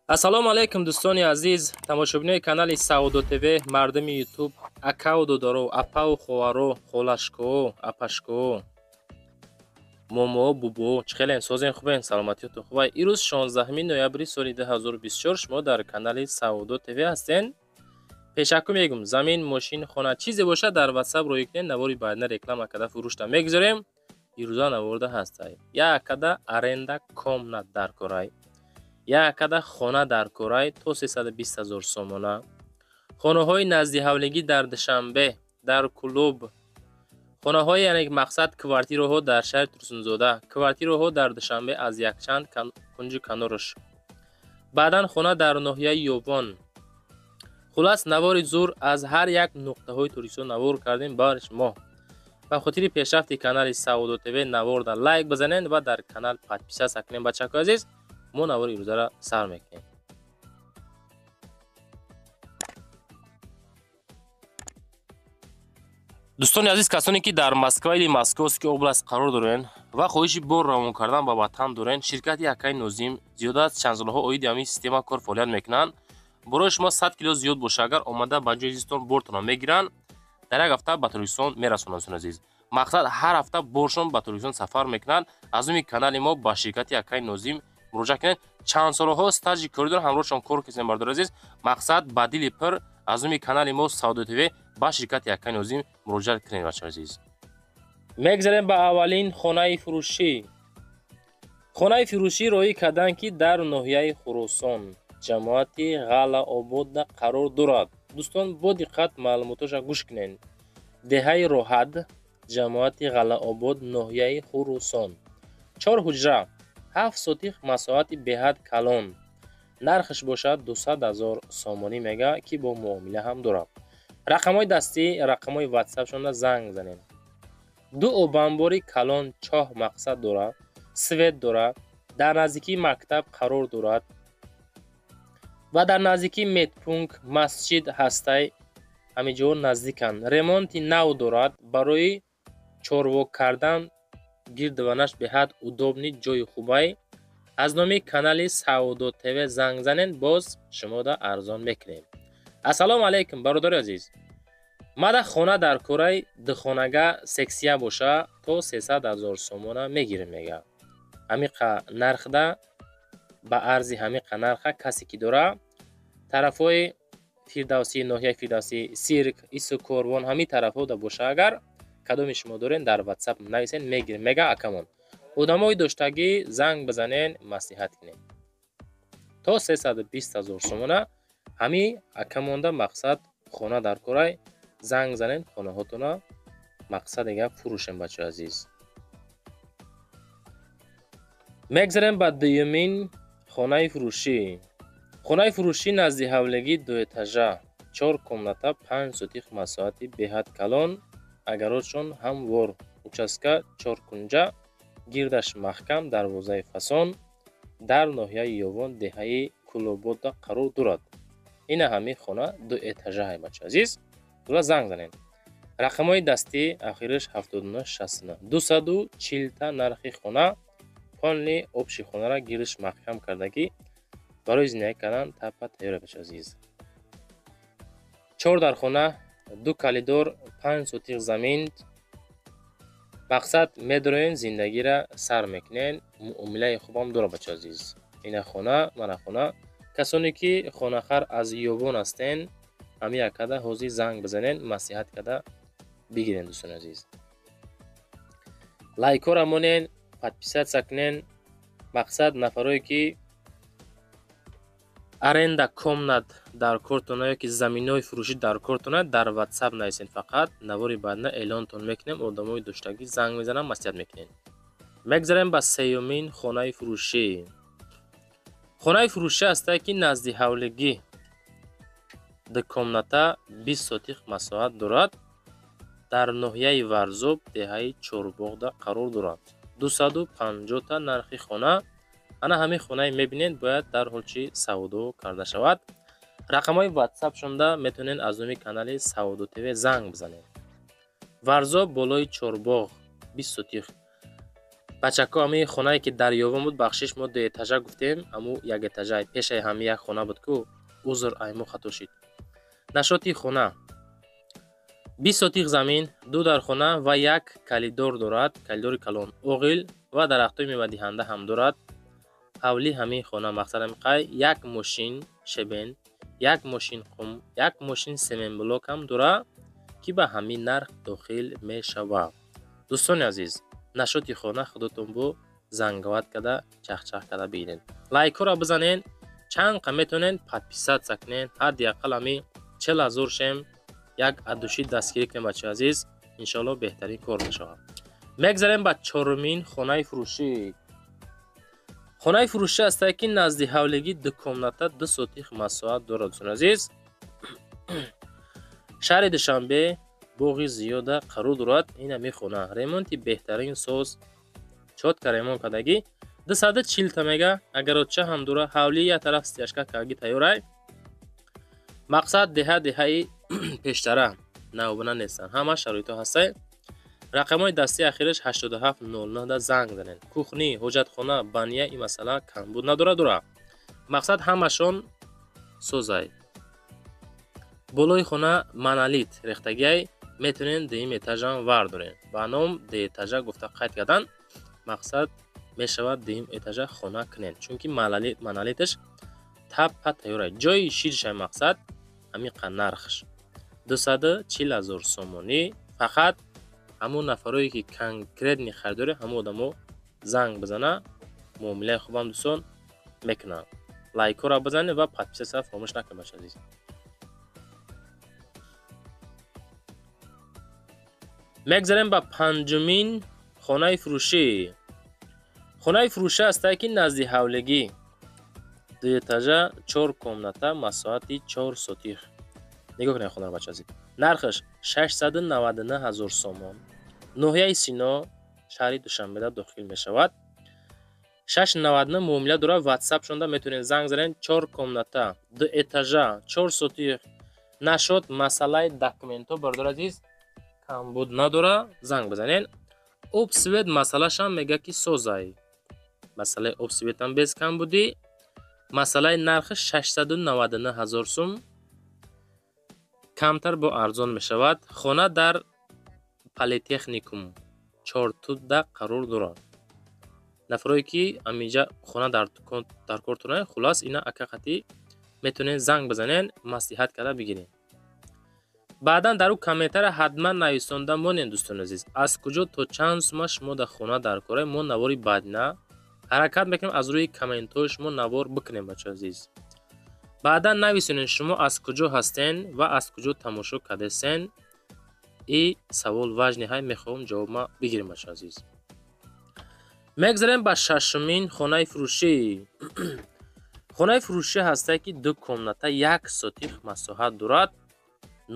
Ассалому алайкум дӯстони азиз, тамошобинони канали Савдо ТВ, мардуми YouTube, акаву додаро, апаву ховаро, холашкоо, апашкоо, момоо, бубоо, чӣ хелен, созен, хубен, саломатиётон хубай. Ирӯз 16 ноябри соли 2024 шумо дар канали Савдо ТВ ҳастен. Пешакку мегум, замин, мошин, хона, чизе бошад дар WhatsApp рӯй кунед, навори баъдна реклама када фурӯшта мегузорем. Ирӯза наворда ҳастай. Якада аренда комнат дар корай. Якада хона дар корай то 320 000 сомона. Хонаҳои назди ҳавлигӣ дар Душанбе, дар Кулуб. Хонаҳои яъне мақсад квартираҳо дар шаҳри Турсунзода, квартираҳо дар Душанбе аз якчанд кунҷу канораш. Баъдан хона дар ноҳияи Ёвон. Хулас навори зур аз ҳар як нуқтаҳои Тоҷикистон навор кардем барои шумо. Ба хотири пешрафти канали Савдо ТВ наворда лайк бизанед ва дар канал подписаться кунед. Бачаҳои азиз, мо навори имрӯзаро сар мекунем. Дӯстони азиз, касоне ки дар Москва или Московский область қарор дорен ва хоҳиши бор равон кардан ба ватан дорен, ширкати Акай Нозим зиёда аз чанд солҳо оиди ҳамин система кор фаъолият мекунанд. Борои шумо 100 кило зиёд боша, агар омада ба ҷои зистон бортонро мегиранд, дар як ҳафта ба Тоҷикистон мерасонанд. Дӯстони азиз, мақсад ҳар ҳафта боршон ба Тоҷикистон сафар мекунанд. Аз номи канали мо ба ширкати Акай Нозим муроҷиат кунед. Чанд солҳо стажи корӣ доранд, ҳамроҳшон кор кардем, бародари азиз. Мақсад ба дили пир аз номи канали мо Савдо ТВ ба ширкати Акай Нозим муроҷиат кунед, бачаҳои азиз. Мегзарем ба аввалин хонаи фурӯшӣ. Хонаи фурӯшӣ роҳӣ карданд, ки дар ноҳияи Хуросон, ҷамоати Ғалаободда қарор дорад. Дӯстон, бо диққат маълумотоша гӯш кунед. Деҳаи Роҳат, ҷамоати Ғалаобод, ноҳияи Хуросон. 4 ҳуҷра, 7 сотих масоҳати беҳад калон. Нархш бошад 200 000 сомонӣ мега, ки бо муомила ҳам дорад. Рақамҳои дастӣ, рақамҳои ватсапшонда занг занед. 2 обанбори калон чоҳ мақсад дорад, свет дорад, дар наздикии мактаб қарор дорад ва дар наздикии медпункт, масҷид ҳастай, ҳамин ҷо наздиканд. Ремонти нав дорад, барои чорвок кардан гирдванаш беҳад удобный, ҷои хубай. Аз номи канали Савдо ТВ занг занед, боз шумода арзон мекунем. Ассалому алайкум, бародари азиз. Мада хона дар кораи духонага сексия боша то 300 000 сомона мегирем мега. Ҳамиқа нархда, ба арзи ҳамиқа нарха касе ки дора, тарафҳои Фирдавсӣ, ноҳияи Фирдавсӣ, Сирк, Ису Корвон, ҳамин тарафҳо да боша, агар кадоми шумо дорен, дар WhatsApp нависен, мегирем мега акамон. Одамои доштагӣ занг бизанен, маслиҳат кунем. То 320 000 сомона ҳамин акамонда мақсад хона дар корай, занг занен, хонаҳотона мақсад дига фурӯшем, бачаҳои азиз. Мегзарем ба дуюмин хонаи фурӯшӣ. Хонаи фурӯшӣ назди ҳавлигӣ дуэтажа, 4 комната, 5 сотих масоҳати беҳад калон, агаротшон ҳамвор, участка 4 кунҷа, гирдаш маҳкам, дарвозаи фасон, дар ноҳияи Ёвон, деҳаи Кулободда қарор дорад. Ина ҳамин хона дуэтажаҳай, бачаҳои азиз. Тула занг занед. Рақамҳои дастӣ ахираш 79 69. 240 та нархи хона, полни обши хонара гирдаш маҳкам кардагӣ, барои зиндагӣ кардан тапа тайёр, бачаҳои азиз. 4 дар хона, 2 коридор, 5 сотих замин. Мақсад медроен, зиндагиро сар мекунен, муомилаи хубам дорад, бачаҳои азиз. Ина хона, мана хона. Касоне ки хонахар аз Ёвон ҳастен, ҳамин якада ҳозир занг бизанен, маслиҳат карда бигирен, дӯстони азиз. Лайкҳоро монен, подписаться кунен. Мақсад нафарое ки аренда комнат дар кортона ё ки заминҳои фурӯшӣ дар кортона, дар WhatsApp нависен, фақат навори баъдна эълонтон мекунем, одамои доштагӣ занг мезананд, маслиҳат мекунем. Мегзарем ба сеюмин хонаи фурӯшӣ. Хонаи фурӯшӣ ҳастае, ки назди ҳавлигӣ 2 комната, 20 сотих масоҳат дорад, дар ноҳияи Варзоб, деҳаи Чорбоғда қарор дорад. 250 та нархи хона. Ана ҳамин хонае мебинед, бояд дар ҳол чӣ савдо карда шавад. Рақамҳои ватсапшонда метавонед аз номи канали Савдо ТВ занг бизанед. Варзоб, болои Чорбоғ, 20 сотих. Бачако, ҳамин хонае ки дар Ёвон буд, бахшиш, мо ду этажа гуфтем, аму як этажа пешаи ҳами як хона буд ку, узр, ай мо хато шид. Нашоти хона 20 сотих замин, ду дархона ва як калидор дорад, калидори калон, оғил ва дарахтҳои мевадиҳанда ҳам дорад. Ҳавли ҳамин хона мақсад ҳамиқай як мошин щебень, як мошин қум, як мошин семенблок ҳам дорад, ки ба ҳамин нарх дохил мешавад. Дӯстони азиз, нашоти хона худотон бо занговат карда, чахчах карда бигирен. Лайкҳоро бизанен, чанд қа метавонен подписаться кунен, ҳадди ақал ҳами 40 000 шем, як адуши дастгирӣ кунем, бачаи азиз, иншоалло беҳтарин кор мешавад. Мегзарем ба чорумин хонаи фурӯшӣ. Хонаи фурӯшӣ ҳастае, ки назди ҳавлигӣ, ду комната, 2 сотих масоҳат дорад, дӯстони азиз. Шаҳри Душанбе, боғи зиёда қарор дорад. Ин ҳами хона ремонти беҳтарин, соз, чётко ремонт кардагӣ, 240-та мега, огородча ҳам дора, ҳавлӣ як тараф стяжка кардагӣ тайёрай. Мақсад, деҳа деҳаи пештара, навбана нестанд, ҳама шароитҳо ҳастай. Рақамҳои дастии ахираш 8709 да занг занед. Кухня, ҳоҷатхона, баня, ин масъала камбуд надорад, дора. Мақсад, ҳамашон созай. Болои хона монолит рехтагиай, метавонед дуюм этажам вардоред. Ба ном ду этажа гуфта қайд кардан, мақсад, мешавад дуюм этажа хона кунед, чунки монолиташ таппа тайёрай. Ҷои ширшай. Мақсад, ҳамин нархш 240 000 сомонӣ. Фақат ҳамон нафарое ки конкретный харидоре, ҳамон одамо занг бизана, муомилаи хубам дӯстон мекунанд. Лайкҳоро бизанед ва подписаться фаромӯш накунед, бача азиз. Мегзарем ба панҷумин хонаи фурӯшӣ. Хонаи фурӯшӣ ҳастае, ки назди ҳавлигӣ, дуэтажа, чор комната, масоҳати 4 сотих. Нигоҳ кунед хонаро, бача азиз. Нархаш 699 000 сомон. Ноҳияи Сино, шаҳри Душанбеда дохил мешавад. 699 муомила дорад. Ватсап шонда метавонед занг занед. Чор комната, ду этажа, 4 сотих. Нашод масъалаи документҳо, бародари азиз, камбуд надора, занг бизанед. Об, свет масъалашам мега ки созай. Масъалаи об, светам без камбудӣ. Масъалаи нархи 699 000 сум, камтар бо арзон мешавад. Хона дар политехникум чортуда қарор дорад. Нафарое ки аминҷа хона дар кортона, хулас, ина акақатӣ метавонед занг бизанед, маслиҳат карда бигиред. Баъдан дар ӯ комментария ҳатман нависонда монед, дӯстони азиз, аз куҷо то чанд сума шумо дар хона дар кора. Мо навори баъдина ҳаракат мекунем, аз рӯи комментҳои шумо навор бикунем, бачаи азиз. Баъдан нависонед, шумо аз куҷо ҳастен ва аз куҷо тамошо кардесен. И савол важный ҳай, мехоҳам ҷавобма бигирем, бачаи азиз. Мегзарем ба шашумин хонаи фурӯшӣ. Хонаи фурӯшӣ ҳастае, ки ду комната, 1 сотих масоҳат дорад.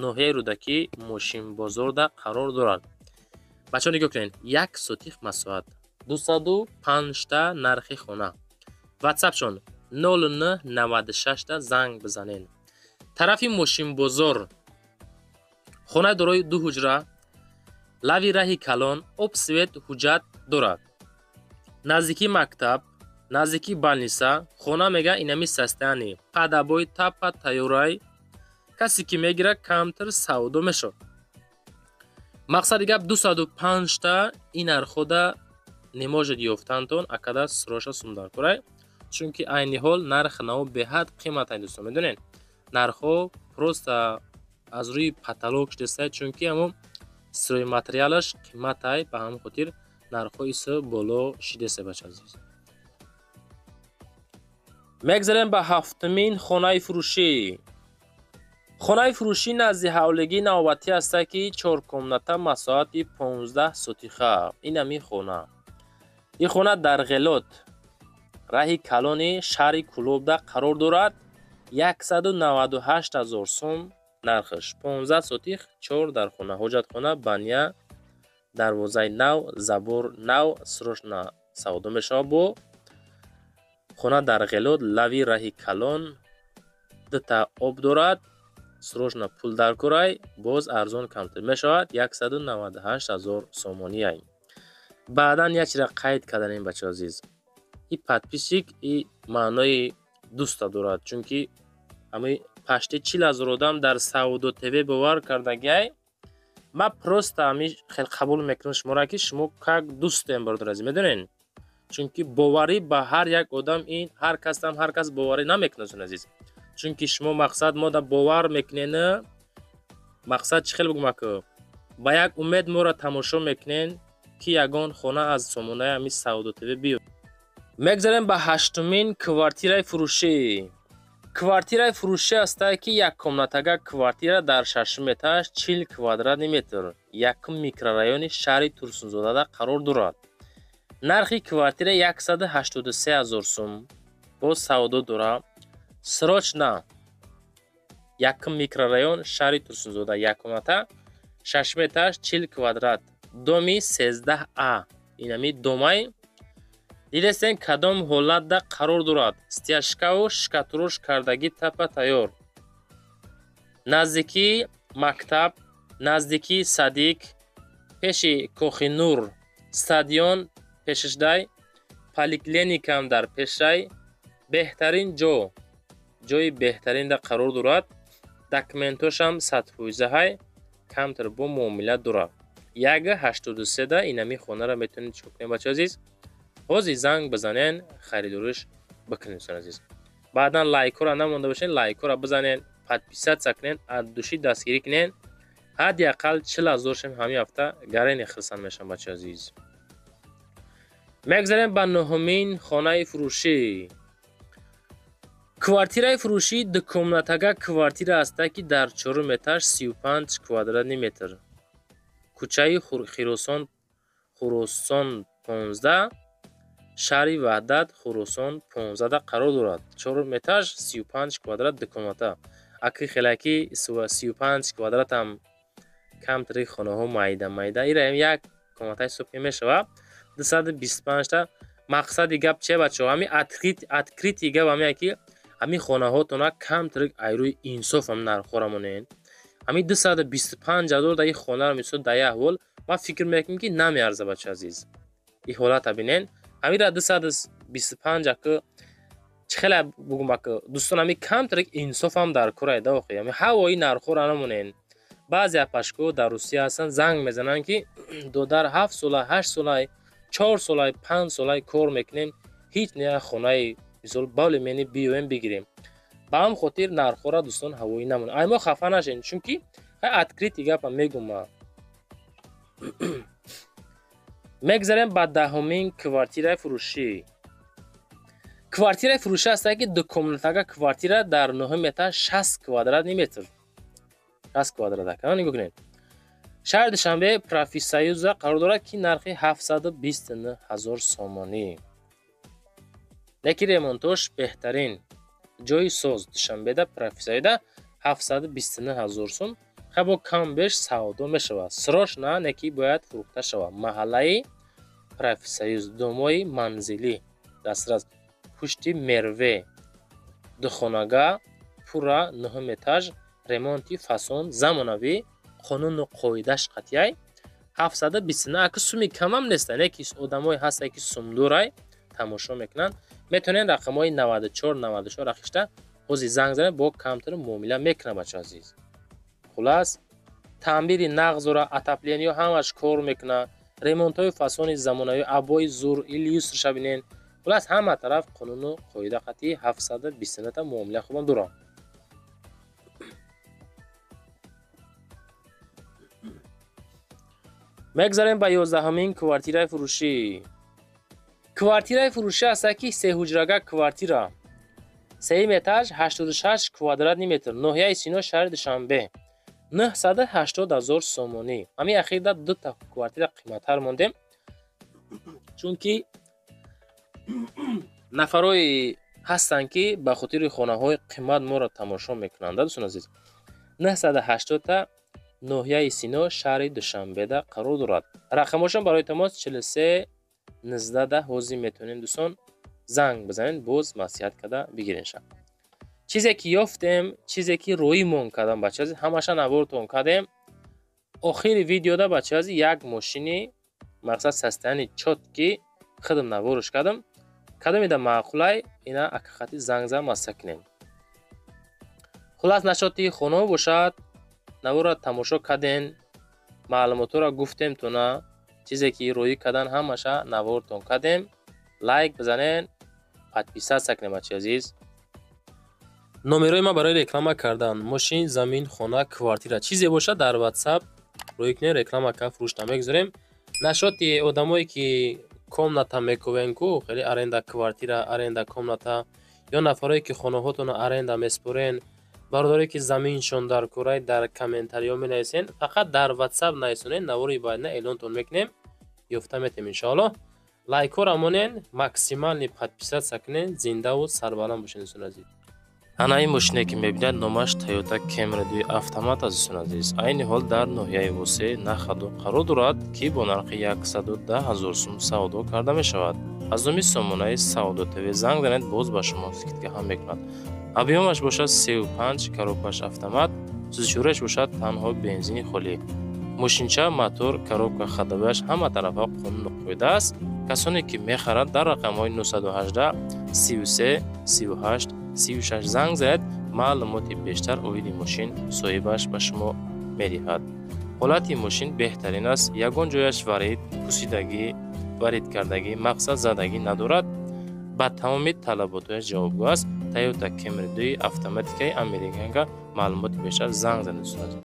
Ноҳияи Рӯдакӣ, мошинбозорда қарор дорад. Бачаҳо, нигоҳ кунед, 1 сотих масоҳат, 205-та нархи хона. Ватсапшон 0996-та занг бизанед. Тарафи мошинбозор хонаи дорои ду ҳуҷра, лави раҳи калон, об, свет, ҳуҷҷат дорад. Наздикии мактаб, наздикии больница. Хона мега инами состояние под обои, таппа тайёрай. Касе ки мегирад, камтар савдо мешавад. Мақсади гап, 205-та ин нархода не может ёфтантон, акада сроша сум дар корай, чунки айни ҳол нарх наво беҳад қиматай, дӯстон, медонед, нархҳо просто аз рӯи потолок шудестай, чунки ҳамо стройматериалаш қиматай, ба ҳамон хотир нархҳо исо боло шидестай, бача азиз. Мегзарем ба ҳафтумин хонаи фурӯшӣ. Хонаи фурӯшӣ назди ҳавлигӣ навбатӣ ҳастад, ки чор комната, масоҳати 15 сотиха. Ин ҳамин хона. Ин хона дар Ғелот, раҳи калони шаҳри Кӯлобда қарор дорад. 198 000 сум нархаш, 15 сотих, чор дархона, ҳоҷатхона, баня, дарвозаи нав, забор нав, срочно савдо мешавад. Бо хона дар Ғелот, лави раҳи калон, дута об дорад. Срочно пул дар курай, боз арзон камтар мешавад, 198 000 сомонияй. Баъдан як чизро қайд карданем, бачаҳо азиз. И подписчик и маънои дӯста дорад, чунки ҳамаи пашти 40 000 одам дар Савдо ТВ бовар кардагиай. Ман просто ҳами хел қабул мекунам шуморо, ки шумо как дӯстем, бародар азиз, медонед? Чунки боварӣ ба ҳар як одам ин ҳар касам ҳар кас боварӣ намекунад, дӯстони азиз. Чунки шумо мақсад мода бовар мекунен, мақсад чӣ хел бигӯм, аку ба як умед моро тамошо мекунен, ки ягон хона аз сомонаи ҳами Савдо ТВ биёд. Мегзарем ба ҳаштумин квартираи фурӯшӣ. Квартираи фурӯшӣ ҳастае, ки яккомнатага квартира дар шашум этаж, 40 квадратный метр, якум микрорайони шаҳри Турсунзодада қарор дорад. Нархи квартира 183 000 сум, боз савдо дорад. Срочно, якум микрорайон, шаҳри Турсунзода, яккомната, шашум этаж, 40 квадрат, доми 13 А. Инами домай дидестен, кадом ҳолатда қарор дорад: стяжкаву штукатурка кардагӣ, тапа тайёр, наздикии мактаб, наздикии садик, пеши Кохи Нур, стадион пешашдай, поликлиникам дар пешай. Беҳтарин ҷо, ҷои беҳтаринда қарор дорад. Документошам садфоизаҳай, камтар бо муомила дорад. 1,83-да инами хонаро метавонед чӣ кунед, бачаҳо азиз? Ҳозир занг бизанен, харидориш бикунед, дӯстони азиз. Баъдан лайкҳоро намонда бошед, лайкҳоро бизанед, подписаться кунед, от души дастгирӣ кунед. Ҳадди ақал 40 000 шем ҳамин ҳафта, гарене хирсанд мешавам, бачаҳо азиз. Мегзарем ба нуҳумин хонаи фурӯшӣ. Квартираи фурӯшии дукомнатага квартира ҳаста, ки дар чорум этаж, 35 квадратный метр, кӯчаи Хиросон, Хуросон 15, шаҳри Ваҳдат, Хуросон 15-да қарор дорад. Чорум этаж, 35 квадрат, дукомната. Аки хелаки 35 квадратам камтари хонаҳо майда майда, ираам як комната ҳисоб мешавад. 225-та. Мақсади гап чия, бачаҳо? Ҳами открытый гап ҳамия, ки ҳамин хонаҳотона камтар айрӯи инсоф ҳам нархҳоро монед. Ҳамин 225 000 дар ин хонаро мисол дар як аҳвол ман фикр мекунам, ки намеарза, бача азиз. Ин ҳолата бинен, ҳамира 225 аку чӣ хеле бугум, аку дӯстон, ҳами камтар инсофам дар кор айда охи. Ҳами ҳавои нархҳоро намонен. Баъзе апашко дар Русия ҳастанд, занг мезананд, ки додар, 7 сола, 8 сола, 4 сола, 5 сола кор мекунем, ҳеҷ не хонаи мисол более-менее биёем бигирем. Ба ҳам хотир нархҳоро, дӯстон, ҳавоӣ намонед. Ай мо хафа нашед, чунки открытый гапа мегум ма. Мегзарем ба даҳумин квартираи фурӯшӣ. Квартираи фурӯшӣ ҳастае, ки дукомнатага квартира дар нуҳум этаж, 60 квадратный метр, 60 квадрат, нигоҳ кунед, шаҳри Душанбе, Профсоюза қарор дорад, ки нархи 729 000 сомонӣ, лекин ремонтош беҳтарин, ҷои соз, Душанбеда, Профсоюзда, 729 000 сум. Хабо кам беш савдо мешавад. Срочно неки бояд фурӯхта шавад. Маҳаллаи Профсоюз, домои манзилӣ, дастрас, пушти Мерве, духонага, пурра, нуҳум этаж, ремонти фасон, замонавӣ, қонуну қоидаш қатъияй. 729 аки суми камам неста, не ки одамое ҳастае, ки сумдурай тамошо мекунанд, метавонед рақамҳои 94 94 рахишта ҳозир занг занед, бо камтар муомила мекунад, бача азиз. Хулас, таъмири нағз дора, отопление ҳамаш кор мекунад, ремонтҳои фасони замонавӣ, обои зур, люстраша бинен. Хулас, ҳама тараф қонуну қоида қатъӣ, 729-та муомила хубам дорам. Мегзарем ба 11-ҳамин квартираи фурӯшӣ. Квартираи фурӯшӣ ҳастад, ки сеҳуҷрага квартира, сеюм этаж, 86 квадратный метр, ноҳияи Сино, шаҳри Душанбе, 980 000 сомонӣ. Ҳамин ахирда дута квартира қиматтар мондем, чунки нафарое ҳастанд, ки ба хотири хонаҳои қимат моро тамошо мекунанд, дӯстон азиз. 980-та, ноҳияи Сино, шаҳри Душанбеда қарор дорад. Рақамҳошон барои тамос 43 19. Ҳозир метавонед, дӯстон, занг бизанед, боз маслиҳат карда бигиренша. Чизе ки ёфтем, чизе ки роимон кардам, бача азиз, ҳамаша навортон кардем. Охири видеода, бача азиз, як мошини Мақсад состояние чёткий, худам наворш кардам. Кадомида маъқулай, ина акақати занг зан, масса кунем. Хулас, нашоти хонаҳо бошад, наворро тамошо карден, маълумотҳоро гуфтем, туна чизе ки роӣ кардан, ҳамаша навортон кардем. Лайк бизанен, подписаться кунем, бачаи азиз. Номерои ман барои реклама кардан мошин, замин, хона, квартира, чизе бошад, дар Ватсап роӣ кунем, реклама кард, фурӯшта мегузорем. Нашоти одамое ки комната мекувен ку, хеле аренда квартира, аренда комната, ё нафарое ки хонаҳотонро аренда меспорен, бародарое ки заминшон дар курай, дар комментариҳо менависен. Фақат дар Ватсап нависонед, навори баъдина эълонтон мекунем, ёфта метем, иншоаллоҳ. Лайкҳоро монен, максимальный подписаться кунен. Зиндаву сарбаланд бошед, дӯстони азиз. Ана ин мошине ки мебинед, номаш Тойота Кемри 2 автомат аст, дӯстони азиз. Айни ҳол дар ноҳияи Восеъ Нахаду қарор дорад, ки бо нархи 110 000 сум савдо карда мешавад. Аз номи сомонаи Савдо ТВ занг занед, боз ба шумо скидка ҳам мекунад. Объёмаш бошад 3,5, коробкаш автомат, сӯзишвориаш бошад танҳо бензини холӣ. Мошинча, мотор, коробка, ходовояш ҳама тарафа қонуну қоида аст. Касоне ки мехарад, дар рақамҳои 918 33 38 36 занг занед, маълумоти бештар оиди мошин соҳибаш ба шумо медиҳад. Ҳолати мошин беҳтарин аст, ягон ҷояш варид, пусидагӣ, варид кардагӣ, мақсад задагӣ надорад. Ба тамоми талаботҳояш ҷавобгӯ аст. Тойота Кемри 2 автоматикаи американка. Маълумоти бештар занг занед, дӯстон.